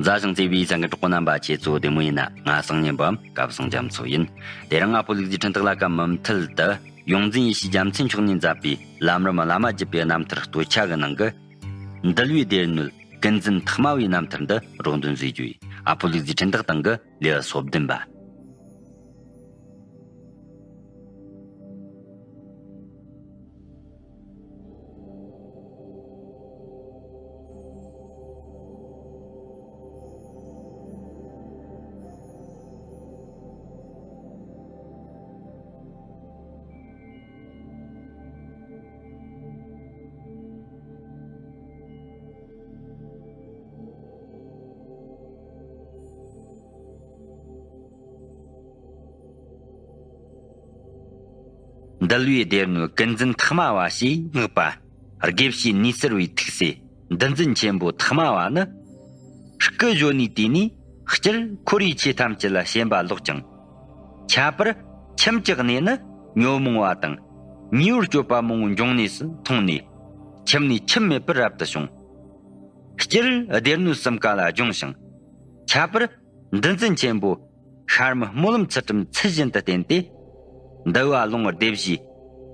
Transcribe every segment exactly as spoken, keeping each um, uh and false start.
མཛའ་ཞིང་བརྩེ་བའི་གསན་མཁན་གྲོགས་པོ་རྣམ་པ། ཁྱེད་ཚོ་བདེ་མོ་ཡིན་ན། ང་སང་ཉིན་པའམ་སྐབས་སང་རྒྱ་མཚོ་ཡིན། དེ་རིང་ང་ཕོ་ལུག་རྫི་ཕྲན་ཐག་ལ་ཀ་མུ་མཐུད་དུ་ཡོངས་འཛིན་ཡེ་ཤེས་རྒྱལ་མཚན་མཆོག་ནས་མཛད་པའི་ལམ་རིམ་བླ་མ་བརྒྱུད་པའི་རྣམ་ཐར་སྟོད་ཆ་གི་ནང་གི་འདུལ་བའི་སྡེ་སྣོད་ཀུན་འཛིན་ཐེག་དམའ་བའི་རྣམ་ཐར་འདི་རོགས་འདོན་བཟོས་རྒྱུ་ཡིན། ཨ་ཕོ་ལུག་རྫི་ཕྲན་ཐག་སྟེང་གི་ལེའུ་སོ་བདུན་པ། འདུལ་བའི་སྡེ་སྣོད་ཀུན་འཛིན་ཐེག་དམའ་བ་ཞེས་བསྔགས་པ། དགེ་བཤེས་ནུས་གསལ་བའི་ཐུགས་སྲས་འདུལ་འཛིན་ཆེན་པོ་ཐེག་དམའ་བ་ནི། སྐུ་གཞོན་ནུའི་དུས་ནས་སྤྱིར་འཁོར་བའི་ཆོས་ཐམས་ཅད་ལ་ཞེན་པ་ལོག་ཅིང་། ཁྱད་པར་ཁྱིམ་གྱི་གནས་ནི་ཉོན་མོངས་པ་དང་ཉེ་བར་སྤྱོད་པ་མང་པོ་འབྱུང་གནས་སུ་མཐོང་ནས། ཁྱིམ་ནས་ཁྱིམ་མེད་པར་རབ་ཏུ་བྱུང་། སྤྱིར་སྡེ་སྣོད་གསུམ་ཀ་ལ་སྦྱོང་ཞིང་། ཁྱད་པར་འདུལ་འཛིན་ཆེན་པོ་ཤར་མི་སྨོན་ལམ་ཚུལ་ཁྲིམས་ཚུལ་བཞིན་དུ་བསྟེན་ཏེ། འདུལ་བ་ལུང་སྡེ་བཞིའི་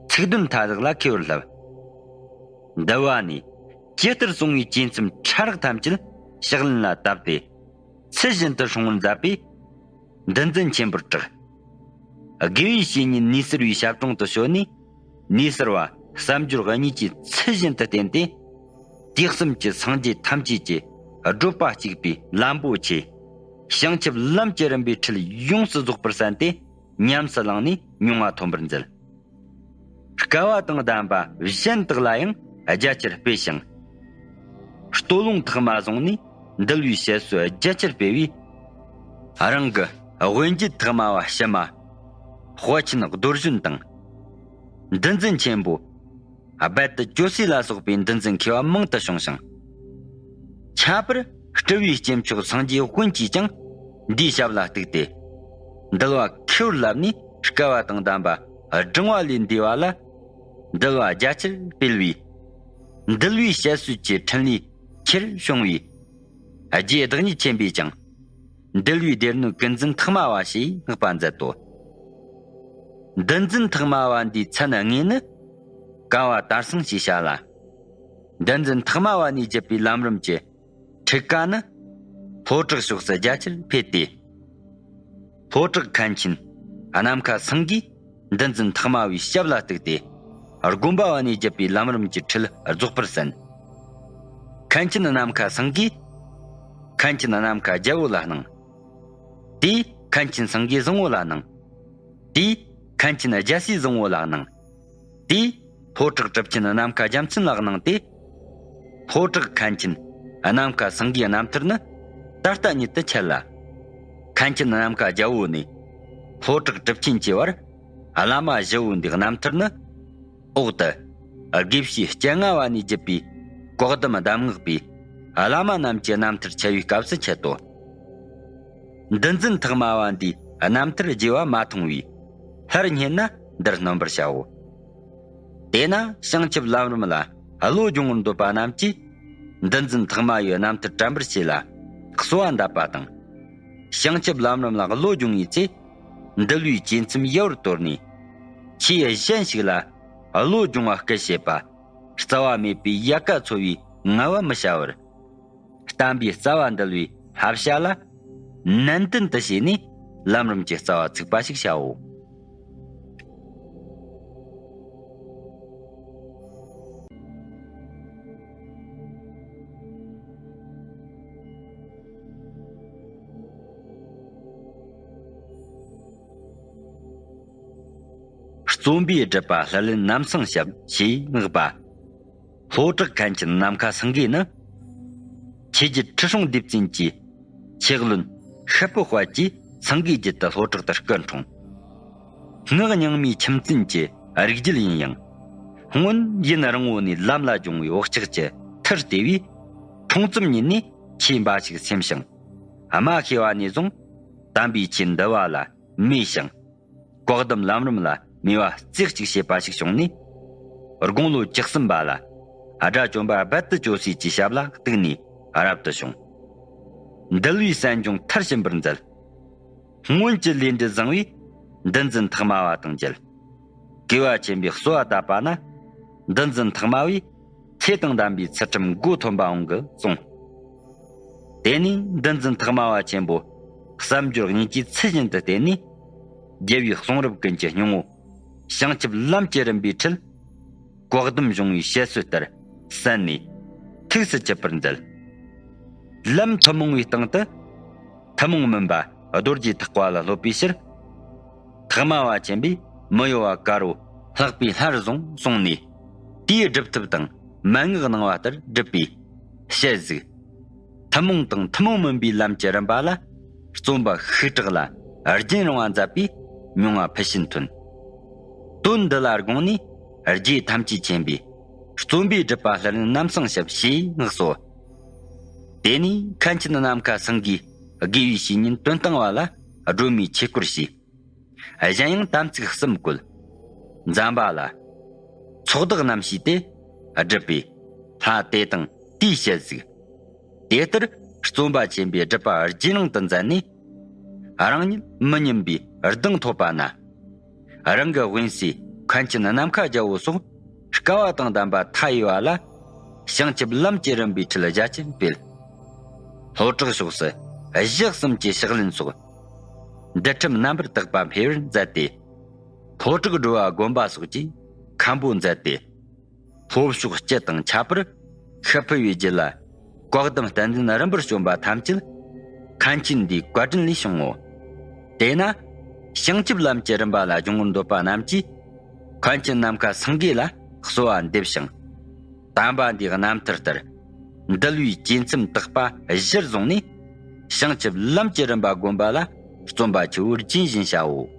ཚིག་དོན་མཐའ་དག་ལ་མཁས་པར་བསླབ། འདུལ་བ་ནས་ཇི་ལྟར་གསུང་བའི་བཅས་མཚམས་ཕྲ་རགས་ཐམས་ཅད་ཕྱག་ལེན་ལ་བཏབ་སྟེ། ཚུལ་བཞིན་དུ་སྲུང་བར་མཛད་པས་འདུལ་འཛིན་ཆེན་པོར་གྲགས། དགེ་བའི་བཤེས་གཉེན་ནུས་གསལ་བའི་ཞབས་དྲུང་དུ་བྱོན་ནས། ནུས་གསལ་བ་བསམ་སྦྱོར་གཉིས་ཀྱིས་ཚུལ་བཞིན་དུ་བསྟེན་ཏེ། དུས་གསུམ་གྱི་སངས་རྒྱས་ཐམས་ཅད་ཀྱི་བགྲོད་པ་གཅིག་པའི་ལམ་པོ་ཆེ། བྱང་ཆུབ་ལམ་གྱི་རིམ་པའི་ཁྲིད་ཡོངས་སུ་རྫོགས་པར་གསན་ཏེ། ཉམས་སུ་བླངས་ནས་མྱོང་བ་ཐོན་པར་མཛད། སྐལ་བ་དང་ལྡན་པ་གཞན་དག་ལ་ཡང་རྒྱ་ཆེར་སྤེལ་ཞིང་། སྟོད་ལུང་ཐེག་དམའ་བཟུང་ནས་འདུལ་བའི་བཤད་སྲོལ་རྒྱ་ཆེར་སྤེལ་བས། རང་གི་དབོན་བརྒྱུད་ཐེག་དམའ་བ་ཕྱི་མ་དཔལ་ཆེན་རྡོ་རྗོན་དང་། འདུལ་འཛིན་ཆེན་པོ་རྦད་དེ་ཇོ་སྲས་ལ་སོགས་པའི་འདུལ་འཛིན་མཁས་པ་མང་དུ་བྱུང་ཞིང་། ཁྱད་པར་སྤྲུལ་པའི་སྐྱེས་མཆོག་སངས་རྒྱས་དབོན་གྱིས་ཀྱང་འདིའི་ཞབས་ལ་གཏུགས་ཏེ། འདུལ་བ་མཁས་པར་བསླབས་ནས་སྐལ་བ་དང་ལྡན་པ་བགྲང་བ་ལས་འདས་པ་ལ། འདུལ་བ་རྒྱ་ཆེར་སྤེལ་བས། འདུལ་བའི་བཤད་སྲོལ་གྱི་ཕྲིན་ལས་ཆེར་བྱུང་བས། རྗེ་བདག་ཉིད་ཆེན་པོས་ཀྱང་། འདུལ་བའི་སྡེ་སྣོད་ཀུན་འཛིན་ཐེག་དམའ་བ་ཞེས་བསྔགས་པ་མཛད་དོ། འདུལ་འཛིན་ཐེག་དམའ་བ་འདིའི་མཚན་དངོས་ནི། ཀ་བ་དར་སེང་ཞེས་བྱ་ལ། འདུལ་འཛིན་ཐེག་དམའ་བ་ནས་བརྒྱུད་པའི་ལམ་རིམ་གྱི་ཁྲིད་བཀའ་ནི། ལྷོ་བྲག་ཕྱོགས་སུ་རྒྱ་ཆེར་འཕེལ་ཏེ། ལྷོ་བྲག་མཁན་ཆེན་ནམ་མཁའ་སེང་གེས་འདུལ་འཛིན་ཐེག་དམའ་བའི་ཞབས་ལ་གཏུགས་ཏེ། དགོན་པ་བ་ནས་བརྒྱུད་པའི་ལམ་རིམ་གྱི་ཁྲིད་རྫོགས་པར་གསན། མཁན་ཆེན་ནམ་མཁའ་སེང་གེས་མཁན་ཆེན་ནམ་མཁའ་རྒྱལ་པོ་ལ་གནང་། དེས་མཁན་ཆེན་སེང་གེ་བཟང་པོ་ལ་གནང་། དེས་མཁན་ཆེན་རྒྱལ་སྲས་བཟང་པོ་ལ་གནང་། དེས་ལྷོ་བྲག་གྲུབ་ཆེན་ནམ་མཁའ་རྒྱལ་མཚན་ལ་གནང་སྟེ། ལྷོ་བྲག་མཁན་ཆེན་ནམ་མཁའ་སེང་གེའི་རྣམ་ཐར་ནི་ད་ལྟ་ཉིད་དུ་ཆད་ལ། མཁན་ཆེན་ནམ་མཁའ་རྒྱལ་པོ་ནས་ལྷོ་བྲག་གྲུབ་ཆེན་གྱི་བར་བླ་མ་བཞི་བོ་འདིའི་རྣམ་ཐར་ནི། འོག་ཏུ་དགེ་བཤེས་སྤྱན་སྔ་བ་ནས་བརྒྱུད་པའི་བཀའ་གདམས་གདམས་ངག་པའི་བླ་མ་རྣམས་ཀྱི་རྣམ་ཐར་ཆད་པའི་སྐབས་སུ་ཆད་དོ། འདུལ་འཛིན་ཐེག་དམའ་བ་འདིའི་རྣམ་ཐར་རྒྱས་པ་མ་མཐོང་བས། སླར་བསྙེན་ན་འདིར་སྣོན་པར་བྱའོ། དེས་ན་བྱང་ཆུབ་ལམ་རིམ་ལ་བློ་སྦྱོང་བར་འདོད་པ་རྣམས་ཀྱིས། འདུལ་འཛིན་ཐེག་དམའ་བའི་རྣམ་ཐར་དྲན་པར་བྱས་ལ་གསོལ་བ་འདེབས་པ་དང་། བྱང་ཆུབ་ལམ་རིམ་ལ་བློ་སྦྱོང་བའི་ཚེ། འདུལ་བའི་བཅས་མཚམས་ཡལ་བར་དོར་ནས། ཆོས་གཞན་ཞིག་ལ་བློ་སྦྱོང་བ་སྐུལ་བྱེད་པ། རྩ་བ་མེད་པའི་ཡལ་ག་འཚོ་བའི་ངལ་བ་མི་བྱ་བར། བསྟན་པའི་རྩ་བ་འདུལ་བའི་བསླབ་བྱ་ལ་ནན་ཏན་དུ་བྱས་ནས་ལམ་རིམ་གྱི་རྩ་བ་ཚུགས་པ་ཞིག་བྱའོ། རྩོམ་པའི་སྒྲུབ་པ་ལྷུར་ལེན་རྣམ་གསང་ཞབས་ཞེས་བསྔགས་པ། ལྷོ་བྲག་མཁན་ཆེན་ནམ་མཁའ་སེང་གེ་ནི། ཆོས་རྒྱལ་ཁྲི་སྲོང་ལྡེ་བཙན་གྱི་ཆེ་བློན་ཤི་པོ་དཔལ་གྱིས་སེང་གེ་བརྒྱུད་དུ་ལྷོ་བྲག་ཏུ་སྐུ་འཁྲུངས། ངག་རྙིང་མའི་ཁྱིམ་བཙུན་གྱི་རིགས་རྒྱུད་ཡིན་ཡང་། སྔོན་ཡུན་རིང་བོ་ནས་ལམ་ལ་སྦྱོང་བའི་བག་ཆགས་ཀྱི་མཐུར་བལྟས་པས། འཁྲུངས་ཙམ་ཉིད་ནས་ཆོས་འབའ་ཞིག་སེམས་ཤིང་། རྨ་ཤེས་པ་ནས་བཟུང་དམ་པའི་ཆོས་འདུལ་བ་ལ་མོས་ཤིང་། བཀའ་གདམས་ལམ་རིམ་ལ་མོས་པ་རྩེ་གཅིག་བྱེད་པ་ཞིག་བྱུང་ནས། དགུང་ལོ་བཅུ་གསུམ་པ་ལ་དགྲ་བཅོམ་པ་རྦད་དེ་ཇོ་སྲས་ཀྱི་ཞབས་ལ་གཏུགས་ནས་རབ་ཏུ་བྱུང་། འདུལ་བའི་གསན་སྦྱོང་མཐར་ཕྱིན་པར་མཛད། སྔོན་གྱི་ལས་འབྲས་བཟང་བས་འདུལ་འཛིན་ཐེག་དམའ་བ་དང་མཇལ། གུས་པ་ཆེན་པོས་གསོལ་བ་བཏབ་པ་ན། འདུལ་འཛིན་ཐེག་དམའ་བས་ཚེ་དང་ལྡན་པའི་ཚུལ་ཁྲིམས་མགོ་ཐོན་པའང་གི་གསུངས། དེ་ནས་འདུལ་འཛིན་ཐེག་དམའ་བ་ཆེན་པོ་བསམ་སྦྱོར་གཉིས་ཀྱིས་ཚུལ་བཞིན་དུ་བསྟེན་ནས། རྒྱལ་བའི་གསུང་རབ་ཀུན་གྱི་སྙིང་པོ། བྱང་ཆུབ་ལམ་གྱི་རིམ་པའི་ཁྲིད། བཀའ་གདམས་གཞུང་བའི་བཤད་སྲོལ་ལྟར་གསན་ནས་ཐུགས་སུ་ཆུད་པར་མཛད། ལམ་ཐུན་མོང་བའི་སྟེང་དུ། ཐུན་མོང་མིན་པ་རྡོ་རྗེ་ཐེག་པ་ལ་སློབ་པའི་ཕྱིར། ཐེག་དམའ་བ་ཆེན་པོས་མི་གཡོ་བ་དཀར་པོ་ལྷག་པའི་སླར་བཟུང་གསུངས་ནས། དེའི་སྒྲུབ་ཐབས་དང་མན་ངག་གནང་བ་ལྟར་བསྒྲུབས་པས་ཞལ་གཟིགས། ཐུན་མོང་དང་ཐུན་མོང་མིན་པའི་ལམ་གྱི་རིམ་པ་ལ། རྩོམ་པ་ཤུགས་དྲག་ལ་རྒྱུན་རིང་བ་མཛད་པས་མྱོང་བ་ཕུལ་ཕྱིན་ཐོན། དོན་འདི་ལ་དགོངས་ནས་རྗེ་ཐམས་ཅད་མཁྱེན་པས་རྩོམ་པའི་སྒྲུབ་པ་ལྷུར་ནམ་སངས་ཞབས་ཞེས་བསྔགས་སོ། དེ་ནས་མཁན་ཆེན་ནམ་མཁའ་སེང་གེས་དགེ་བའི་བཤེས་གཉེན་དོན་བཏང་བ་ལ་སྒྲོལ་མའི་ཆོས་སྐོར་བྱས། གཞན་ཡང་དམ་ཚིག་གསུམ་བཀོད། མཛད་པ་ལ། ཚོགས་བདག་རྣམ་བྱས་ཏེ་སྒྲུབ་པས་ལྷ་དེ་དང་དེའི་ཞལ་གཟིགས། དེ་ལྟར་རྩོམ་པ་ཆེན་པོས་སྒྲུབ་པ་རྒྱུན་རིང་དུ་མཛད་ནས། རང་ཉིད་མི་ཉམས་པའི་གདེང་ཐོབ་པ་ན། རང་གི་དབེན་སའི་མཁན་ཆེན་ནམ་མཁའ་རྒྱལ་པོ་སོགས་སྐལ་བ་དང་ལྡན་པ་མཐའ་ཡས་པ་ལ། བྱང་ཆུབ་ལམ་གྱི་རིམ་པའི་ཁྲིད་རྒྱ་ཆེར་སྤེལ། ལྷོ་བྲག་ཕྱོགས་སུ་གཞི་གསུམ་གྱི་ཕྱག་ལེན་སོགས། འདུལ་ཁྲིམས་རྣམ་པར་དག་པ་འཕེལ་བར་མཛད་དེ། ལྷོ་བྲག་སྒྲོལ་བ་དགོན་པ་སོགས་ཀྱི་མཁན་པོ་མཛད་དེ། ལྷོ་ཕྱོགས་སྤྱི་དང་ཁྱད་པར་ཤི་འཕོས་པའི་རྒྱུད་ལ། བཀའ་གདམས་བསྟན་འཛིན་རིམ་པར་བྱོན་པ་ཐམས་ཅད་མཁན་ཆེན་འདིའི་བཀའ་དྲིན་ལས་བྱུང་ངོ་། དེས་ན། བྱང་ཆུབ་ལམ་གྱི་རིམ་པ་ལ་སྦྱོང་བར་འདོད་པ་རྣམས་ཀྱིས། མཁན་ཆེན་ནམ་མཁའ་སེང་གེ་ལ་གསོལ་བ་འདེབས་ཤིང་། དམ་པ་འདིའི་རྣམ་ཐར་ལྟར། འདུལ་བའི་བཅོས་མཚམས་དག་པ་གཞིར་བཟུང་ནས། བྱང་ཆུབ་ལམ་གྱི་རིམ་པ་བསྒོམ་པ་ལ་བརྩོན་པ་ཆེ་བོ་རྒྱུན་བཞིན་བྱའོ།